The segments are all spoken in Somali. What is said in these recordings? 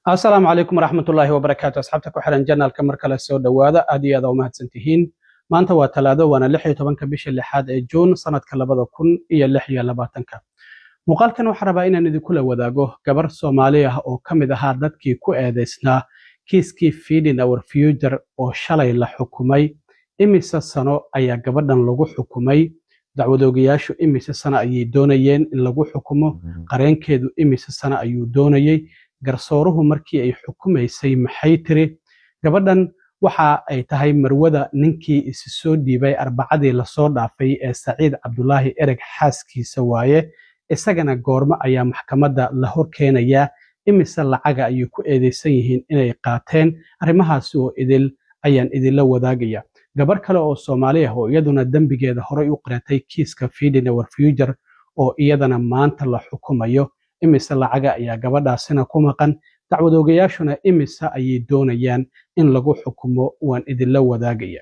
Asalaamu calaykum waraxmatullaahi wabarakaatu. Asxaabta ku xiran channelka, mar kale soo dhowaada. Aad iyo aad aa u mahadsantihiin. Maanta waa Talaado, waana 16-ka bisha lixaad ee Juun, sanadka 2026-ka. Muuqaalkan waxaan rabaa inaan idinkula wadaago gabar Soomaali ah oo ka mid ahaa dadkii ku eedeysnaa kiiskii Feeding Our Future oo shalay la xukumay. Imise sano ayaa gabadhan lagu xukumay? Dacwadoogayaashu imise sano ayay doonayeen in lagu xukumo? Qareenkeedu imise sano ayuu doonayey? Garsooruhu markii ay xukumaysay maxay tiri? Gabadhan waxa ay tahay marwada ninkii isi soo dhiibay Arbacadii lasoo dhaafay ee Saciid Cabdulaahi Ereg, xaaskiisa waaye. Isagana goormo ayaa maxkamadda la hor keenayaa? Imise lacaga ayay ku eedeysan yihiin inay qaateen? Arrimahaasi oo idil ayaan idinla wadaagaya. Gabar kale oo Soomaali ah oo iyaduna dembigeeda horey u qiratay kiiska Feeding Our Future oo iyadana maanta la xukumayo, imise lacaga ayaa gabadhaasina ku maqan? Dacwadoogayaashuna imise ayay doonayaan in lagu xukumo? Waan idinla wadaagaya.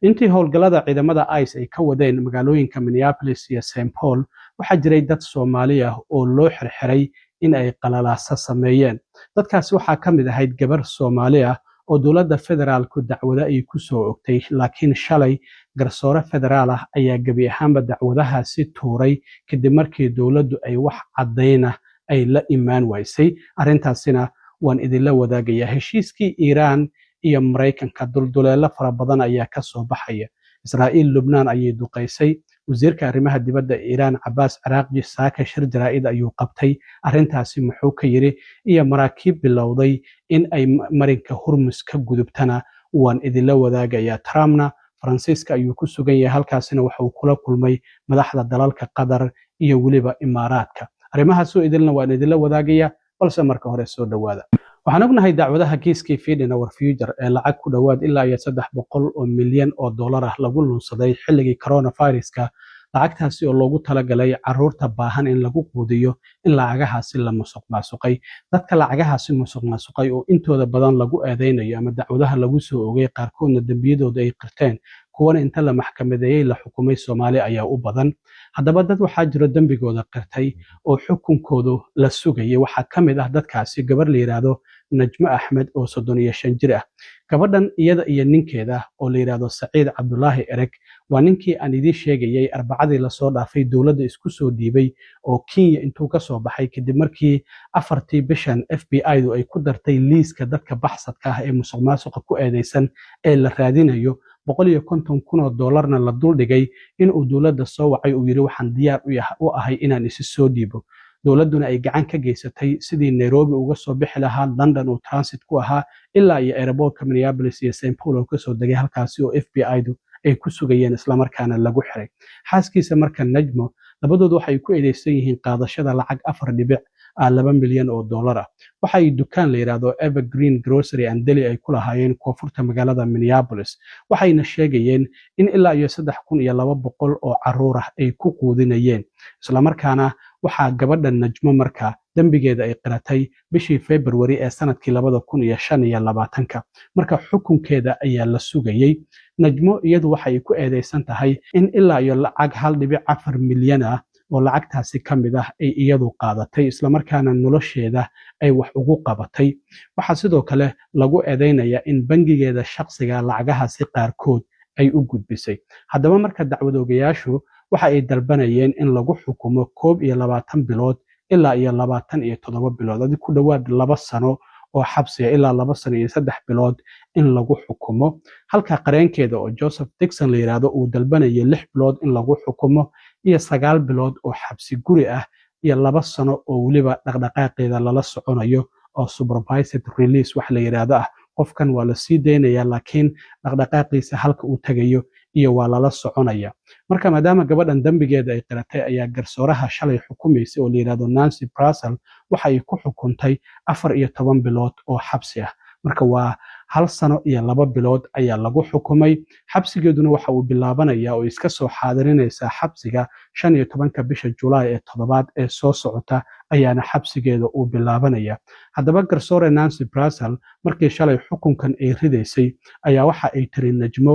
Intii howlgallada ciidamada ICE ay ka wadeen magaalooyinka Minneapolis iyo St Paul, waxaa jiray dad Soomaali ah oo loo xirxiray in ay qalalaaso sameeyeen. Dadkaasi waxaa ka mid ahayd gabar Soomaali ah oo dowladda federaalku dacwado ay ku soo ogtay, laakiin shalay garsoore federaal ah ayaa gebi ahaanba dacwadahaasi tuuray kadib markii dowladdu ay wax caddayna ay la imaan waysay. Arrintaasina waan idinla wadaagayaa. Heshiiskii Iiraan iyo Maraykanka dulduleelo fara badan ayaa ka soo baxaya. Israa'iil Lubnaan ayay duqaysay. Wasiirka arrimaha dibadda Iiraan Cabaas Ciraaqji saaka shir jaraa'id ayuu qabtay. Arrintaasi muxuu ka yidhi? Iyo maraakiib bilowday in ay marinka Hurmus ka gudubtana waan idinla wadaagayaa. Trumpna Faransiiska ayuu ku sugan yahay, halkaasina waxa uu kula kulmay madaxda dalalka Qatar iyo weliba Imaaraadka. Arrimahaasoo idilna waan idinla wadaagayaa, balse marka hore soo dhowaada. Waxaan ognahay dacwadaha kiiskii Feeding Our Future ee lacag ku dhowaad ilaa iyo $300 milyan ah lagu lunsaday xilligii coronaviruska, lacagtaasi oo loogu talagalay caruurta baahan in lagu quudiyo, in lacagahaasi la musuq maasuqay. Dadka lacagahaasi musuq maasuqay oo intooda badan lagu eedeynayo ama dacwadaha lagu soo ogay, qaarkoodna dembiyadooda ay qirteen, kuwana inta la maxkamadeeyey la xukumay, Soomaali ayaa u badan. Haddaba dad waxaa jiro dembigooda qirtay oo xukunkoodu la sugayay. Waxaa ka mid ah dadkaasi gabar la yidhaahdo Najmo Axmed oo 35 jir ah. Gabadhan iyada iyo ninkeeda oo la yidhaahdo Saciid Cabdulaahi Ereg, waa ninkii aan idiin sheegayay Arbacadii lasoo dhaafay dowladda isku soo dhiibay oo Kenya intuu ka soo baxay kadib markii 4-tii bishan FBI-du ay ku dartay liiska dadka baxsadka ah ee musuq maasuqa ku eedeysan ee la raadinayo, $150,000-na la duldhigay, inuu dowladda soo wacay, uu yidhi: "Waxaan diyaar u ahay inaan isi soo dhiibo." Dowladduna ay gacan ka geysatay sidii Nairobi uga soo bixi lahaa, London uu transit ku ahaa, ilaa iyo airportka Minneapolis iyo St Paul oo kasoo degay, halkaasi oo FBI-du ay ku sugayeen, islamarkaana lagu xiray. Xaaskiisa marka Najmo, labadoodu waxay ku eedeysan yihiin qaadashada lacag $4.2 milyan ah. Waxay dukaan la yidhaahdo Evergreen Grocery and Deli ay ku lahaayeen koonfurta magaalada Minneapolis, waxayna sheegayeen in ilaa iyo 3200 oo caruur ah ay ku quudinayeen. Islamarkaana waxaa gabadha Najmo marka dembigeeda ay qiratay bishii February ee sanadkii 2025-ka. Marka xukunkeeda ayaa la sugayey. Najmo iyadu waxay ku eedeysan tahay in ilaa iyo lacag 1.4 milyan ah oo lacagtaasi ka mid ah ay iyadu qaadatay, islamarkaana nolosheeda ay wax ugu qabatay. Waxaa sidoo kale lagu eedeynayaa in bangigeeda shaqsiga lacagahaasi qaarkood ay u gudbisay. Haddaba marka dacwadoogayaashu waxa ay dalbanayeen in lagu xukumo 21 bilood ilaa iyo 27 bilood, adi ku dhowaad 2 sano oo xabsiga, ilaa 2 sano iyo 3 bilood in lagu xukumo, halka qareenkeeda oo Joseph Dixon la yidhaahdo uu dalbanayay 6 bilood in lagu xukumo iyo 9 bilood oo xabsi guri ah iyo 2 sano oo weliba dhaqdhaqaaqeeda lala soconayo, oo supervised release wax la yidhaahdo ah. Qofkan waa la sii daynaya, laakiin dhaqdhaqaaqiisa halka uu tegayo iyo waa lala soconaya. Marka maadaama gabadhan dembigeeda ay qiratay, ayaa garsooraha shalay xukumaysay oo la yidhahdo Nancy Brasel waxa ay ku xukuntay 14 bilood oo xabsi ah. Marka waa 1 sano iyo 2 bilood ayaa lagu xukumay. Xabsigeeduna waxa uu bilaabanaya oo iska soo xaadirinaysaa xabsiga 15-ka bisha Julaay ee toddobaad ee soo socota ayaana xabsigeeda uu bilaabanaya. Haddaba garsoore Nancy Brasel markii shalay xukunkan ay ridaysay ayaa waxa ay tiri: "Najmo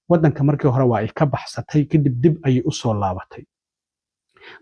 waddanka markii hore waa ay ka baxsatay, kadib dib ayay usoo laabatay."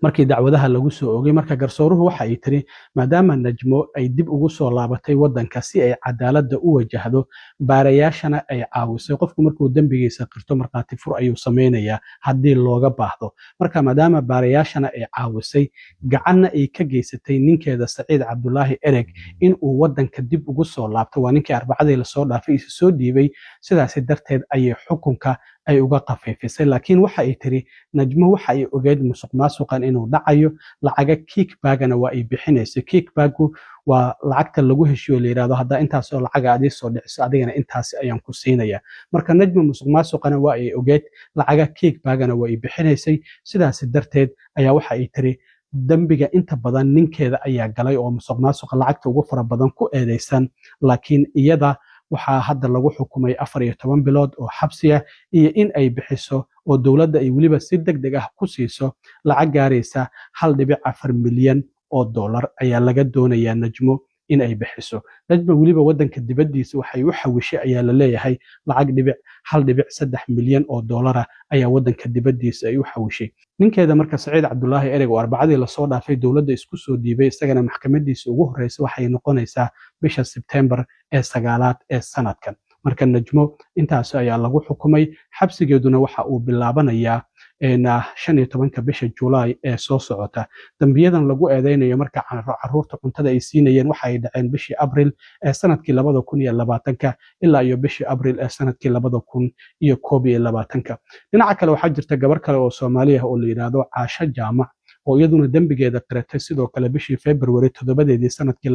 Markii dacwadaha lagu soo oogay, marka garsooruhu waxa ay tiri, maadaama Najmo ay dib ugu soo laabatay waddanka si ay cadaaladda u wajahdo, baarayaashana ay caawisay. Qofku markuu dembigiisa qirto, markhaati fur ayuu sameynayaa haddii looga baahdo. Marka maadaama baarayaashana ay caawisay, gacanna ay ka geysatay ninkeeda Saciid Cabdulaahi Ereg in uu waddanka dib ugu soo laabto, waa ninkii Arbacadii lasoo dhaafay isu soo dhiibay, sidaasi darteed ayay xukunka ay uga khafiifisay. Laakiin waxa ay tiri, Najmo waxa ay ogeyd musuq maasuqan inuu dhacayo, lacaga kickback-gana waa ay bixinaysay. Kickback-gu waa lacagta lagu heshiyo, la yidhahdo, haddaa intaasoo lacaga aad ii soo dhiciso, adigana intaasi ayaan ku siinaya. Marka Najmo musuq maasuqana waa ay ogeyd, lacaga kickback-gana waa ay bixinaysay. Sidaasi darteed ayaa waxa ay tiri, dembiga inta badan ninkeeda ayaa galay oo musuq maasuqa lacagta ugu fara badan ku eedeysan. Laakiin iyada waxaa hadda lagu xukumay 14 bilood oo xabsi ah iyo in ay bixiso oo dowladda ay weliba si deg deg ah ku siiso lacag gaaraysa 1.4 milyan oo dollar ayaa laga doonayaa Najmo in ay bixiso. Najmo weliba waddanka dibaddiisa waxay u xawishay ayaa la leeyahay lacag dhibic 1.3 milyan oo dollara ayaa waddanka dibaddiisa ay u xawishay ninkeeda. Marka Saciid Cabdulaahi Ereg oo Arbacadii lasoo dhaafay dowladda isku soo dhiibay, isagana maxkamadiisa ugu horreysa waxay noqonaysaa bisha Sebtembar ee 9aad ee sanadkan. Marka Najmo intaas ayaa lagu xukumay, xabsigeeduna waxa uu bilaabanayaa 15-ka bisha Julaay ee soo socota. Dambiyadan lagu eedeynayo, marka caruurta cuntada ay siinayeen, waxa ay dhaceen bishii Abril ee sanadkii 2020-ka ilaa iyo bishii Abril ee sanadkii 2021-ka. Dhinaca kale, waxaa jirta gabar kale oo Soomaali ah oo la yidhaahdo Caasho Jaamac oo iyaduna dembigeeda qiratay sidoo kale bishii February 7-deedii sanadkii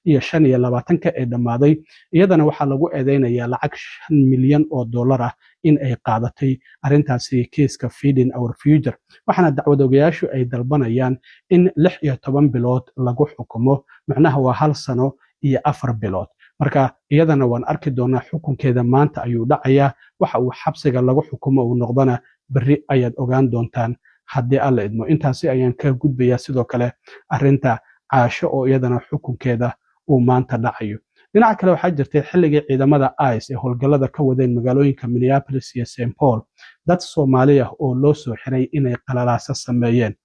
2025-ka ee dhammaaday. Iyadana waxaa lagu eedeynayaa lacag 5 milyan oo dollar ah in ay qaadatay arrintaasi, kiiska Feeding Our Future. Waxaana dacwad ogayaashu ay dalbanayaan in 16 bilood lagu xukumo, macnaha waa hal sano iyo 4 bilood. Marka iyadana waan arki doonaa, xukunkeeda maanta ayuu dhacayaa. Waxa uu xabsiga lagu xukumo uu noqdona berri ayaad ogaan doontaan haddii Alla idmo. Intaasi ayaan ka gudbayaa. Sidoo kale arrinta Caasho oo iyadana xukunkeeda uu maanta dhacayo. Dhinaca kale, waxaa jirtay xilligii ciidamada ICE ee howlgallada ka wadeen magaalooyinka Minneapolis iyo St Paul, dad Soomaali ah oo loo soo xiray inay qalalaaso sameeyeen.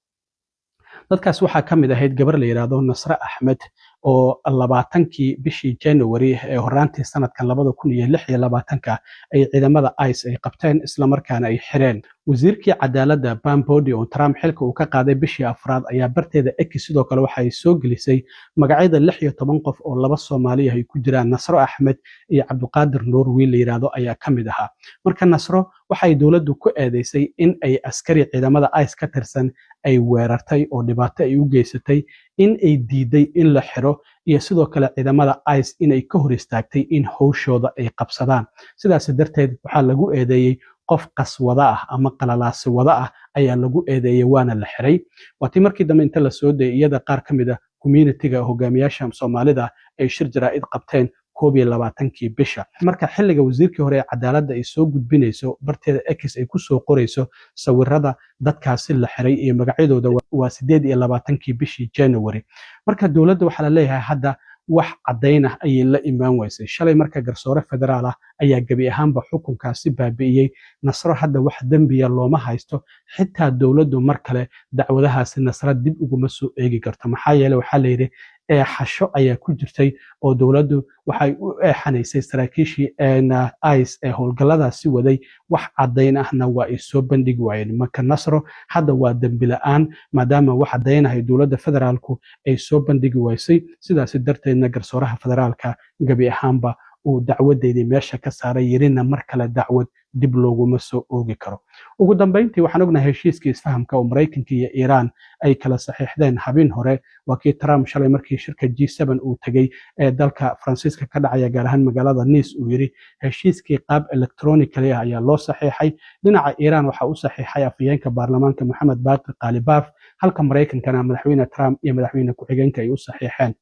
Dadkaas waxaa ka mid ahayd gabar la yidhaahdo Nasre Axmed oo 20-kii bishii January ee horaantii sanadkan 2026-ka ay ciidamada ICE ay qabteen, islamarkaana ay xireen. Wasiirkii cadaaladda Pam Bondi oo Trump xilka uu ka qaaday bishii afraad ayaa barteeda X sidoo kale waxa ay soo gelisay magacyada 16 qof oo laba Soomaali ah ay ku jiraan. Nasro Axmed iyo Cabdiqaadir Nuur wiil la yidhaahdo ayaa ka mid ahaa. Marka Nasro waxay dowladdu ku eedeysay in ay askari ciidamada ICE ka tirsan ay weerartay oo dhibaato ay u geysatay, in ay diiday in la xiro, iyo sidoo kale ciidamada ICE inay ka hor istaagtay in howshooda ay qabsadaan. Sidaas darteed waxaa lagu eedeeyey qof qaswada ah ama qalalaasi wada ah ayaa lagu eedeeyey, waana la xiray. Waatii markii dambe inta la soo dayay iyada, qaar ka mid ah community-ga hogaamiyaasha Soomaalida ay shir jaraa'id qabteen 21-kii bisha. Marka xilliga wasiirkii hore ee cadaaladda ay soo gudbinayso barteeda X, ay kusoo qorayso sawirada dadkaasi la xiray iyo magacyadooda, waa 28-kii bishii January. Marka dowladda waxaa la leeyahay hadda wax caddayn ah ayay la imaan waysay shalay. Marka garsoore federaal ah ayaa gebi ahaanba xukunkaasi baabi'iyey. Nasro hadda wax dembiya looma haysto, xitaa dowladdu mar kale dacwadahaasi Nasro dib uguma soo eegi karto. Maxaa yeele, waxaa la yidhi eexasho ayaa ku jirtay oo dowladdu waxay u eexanaysay saraakiishii ICE ee howlgalladaasi waday, wax caddayn ahna waa ay soo bandhigi waayeen. Marka Nasro hadda waa dembi la'aan, maadaama wax caddaynahay dowladda federaalku ay soo bandhigi waysay. Sidaasi darteedna garsooraha federaalka gebi ahaanba uu dacwadeedii meesha ka saaray, yirina mar kale dacwad dib looguma soo oogi karo. Ugu dambeyntii, waxaan ognahay heshiiskii isfahamka oo Maraykanka iyo Iiraan ay kala saxiixdeen habeen hore. Waa kii Trump shalay markii shirka G7 uu tegey ee dalka Faransiiska ka dhacaya, gaar ahaan magaalada Nice, uu yiri heshiiskii qaab electronically ah ayaa loo saxiixay. Dhinaca Iiraan waxaa u saxiixay afhayeenka baarlamaanka Moxamed Baaqir Qaalibaaf, halka Maraykankana Madaxweyne Trump iyo madaxweyne ku-xigeenka ay u saxiixeen.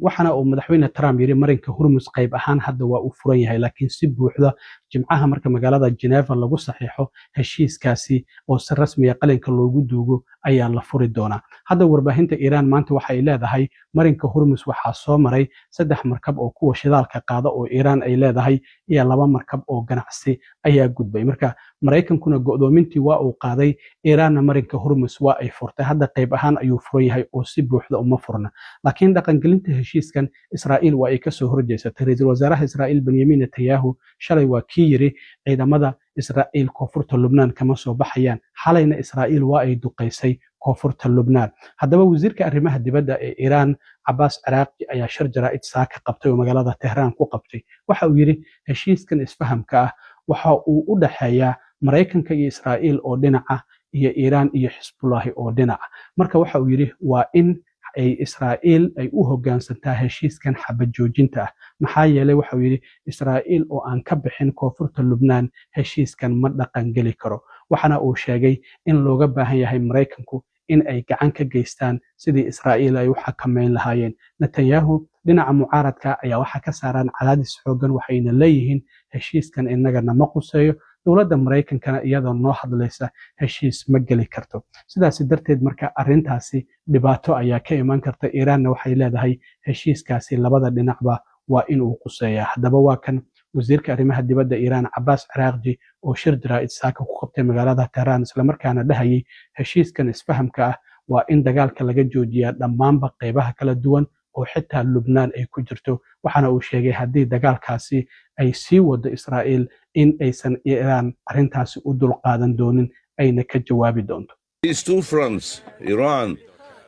Waxaana uu Madaxweyne Trump yiri marinka Hurmus qayb ahaan hadda waa uu furan yahay, laakiin si buuxda Jimcaha marka magaalada Geneva lagu saxiixo heshiiskaasi oo si rasmiya qalinka loogu duugo ayaa la furi doonaa. Hadda warbaahinta Iiraan maanta waxay leedahay marinka Hormus waxaa soo maray saddex markab oo kuwa shidaalka qaada oo Iiraan ay leedahay iyo laba markab oo ganacsi ayaa gudbay. Marka Maraykankuna go'doomintii waa uu qaaday, Iiraanna marinka Hormus waa ay furtay. Hadda qayb ahaan ayuu furan yahay oo si buuxda uma furna, laakiin dhaqangelinta heshiiskan Israa'iil waa ay kasoo horjeesatay. Ra-iisul wasaaraha Israa'iil Benyamin Netanyahu shalay waa kii yiri ciidamada Israa'iil koonfurta Lubnaan kama soo baxayaan. Xalayna Israa'iil waa ay duqaysay koonfurta Lubnaan. Haddaba wasiirka arrimaha dibadda ee Iiraan Cabaas Ciraaqi ayaa shir jaraa'id saaka qabtay oo magaalada Tehraan ku qabtay. Waxa uu yidhi heshiiskan isfahamka ah waxa uu u dhexeeyaa Maraykanka iyo Israa'iil oo dhinaca iyo Iiraan iyo Xisbullaahi oo dhinaca. Marka waxa uu yidhi waa in ay Israa'iil ay u hoggaansantaa heshiiskan xabad joojinta ah, maxaa yeelay, waxa uu yidhi, Israa'iil oo aan ka bixin koonfurta Lubnaan heshiiskan ma dhaqangeli karo. Waxaana uu sheegay in looga baahan yahay Maraykanku in ay gacan ka geystaan sidii Israa'iil ay u xakameyn lahaayeen. Netanyahu dhinaca mucaaradka ayaa waxaa ka saaran cadaadis xooggan, waxayna leeyihiin heshiiskan innagana ma quseeyo, dowladda Maraykankana iyadoo noo hadlaysa heshiis ma geli karto. Sidaasi darteed marka arrintaasi dhibaato ayaa ka iman karta. Iiraanna waxay leedahay heshiiskaasi labada dhinacba waa inuu quseeyaa. Haddaba waa kan wasiirka arrimaha dibadda Iiraan Cabaas Ciraaqji oo shir jaraa'id saaka ku qabtay magaalada Tehraan, islamarkaana dhahayay heshiiskan isfahamka ah waa in dagaalka laga joojiyaa dhammaanba qeybaha kala duwan oo xitaa Lubnaan ay ku jirto. Waxaana uu sheegay haddii dagaalkaasi ay sii wado Israa'iil in aysan Iiraan arrintaasi u dulqaadan doonin, ayna ka jawaabi doonto. These two fronts, Iran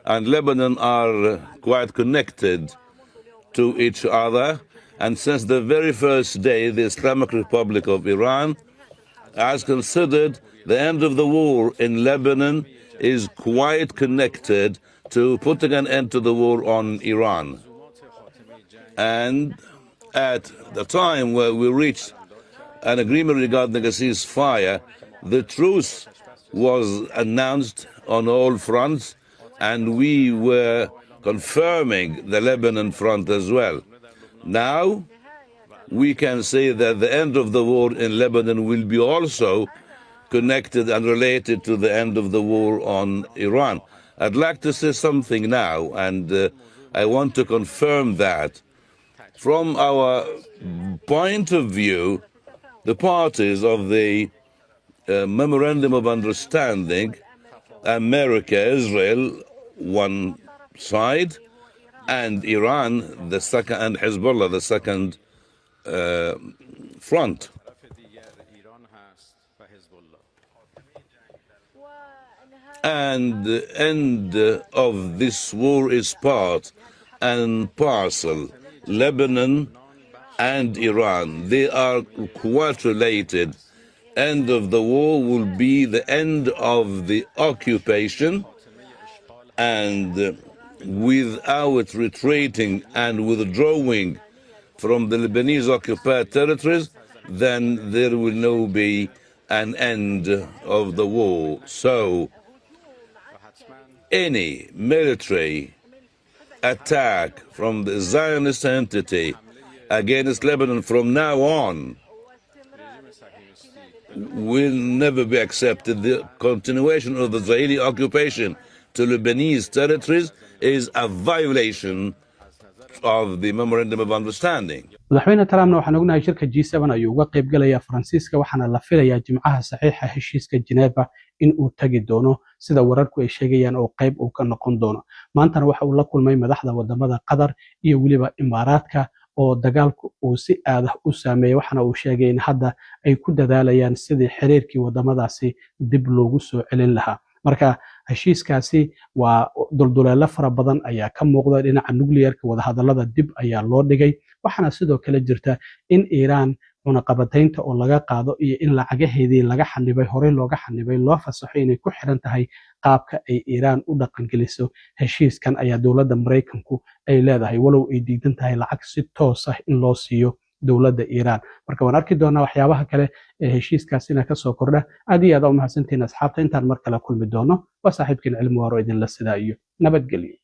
and Lebanon, are quite connected to each other. And since the very first day, the Islamic Republic of Iran has considered the end of the war in Lebanon is quite connected to putting an end to the war on Iran. And at the time where we reached an agreement regarding a ceasefire, the truce was announced on all fronts, and we were confirming the Lebanon front as well. Now, we can say that the end of the war in Lebanon will be also connected and related to the end of the war on Iran. I'd like to say something now, and I want to confirm that from our point of view, the parties of the Memorandum of Understanding, America, Israel, one side, and Iran, the second, and Hezbollah, the second front. ایران هست و حزب الله. And the end of this war is part and parcel. Lebanon and Iran, they are quite related. End of the war will be the end of the occupation, and without retreating and withdrawing from the Lebanese occupied territories, then there will no be an end of the war. So, any military attack from the Zionist entity against Lebanon from now on will never be accepted. The continuation of the Israeli occupation to Lebanese territories is a violation of the Memorandum of Understanding. Madaxweyne Trumpna waxaan ognahay shirka G7 ayuu uga qayb galayaa Faransiiska, waxaana la filayaa Jimcaha saxiixa heshiiska Geneva in uu tagi doono, sida wararku ay sheegayaan, oo qayb uu ka noqon doono. Maantana waxa uu la kulmay madaxda wadamada Qatar iyo weliba Imaaraadka oo dagaalku uu si aadah u saameeyey, waxaana uu sheegay in hadda ay ku dadaalayaan sidii xiriirkii wadamadaasi dib loogu soo celin lahaa. Marka heshiiskaasi waa dulduleelo fara badan ayaa ka muuqda. Dhinaca nuclearka wadahadalada dib ayaa loo dhigay, waxaana sidoo kale jirta in Iiraan cunaqabataynta oo laga qaado iyo in lacagaheedii laga xanibay, horey looga xanibay, loo fasaxo inay ku xiran tahay qaabka ay Iiraan u dhaqangeliso heshiiskan, ayaa dowladda Maraykanku ay leedahay, walow ay diidan tahay lacag si toos ah in loo siiyo dowladda Iiraan. Marka waan arki doonaa waxyaabaha kale ee heshiiskaasina kasoo kordha. Aad iyo aad u mahadsantihiin asxaabta. Intaan mar kale kulmi doono, waa saaxiibkiin Cilmi Waaro idinla sidaa iyo nabadgelyo.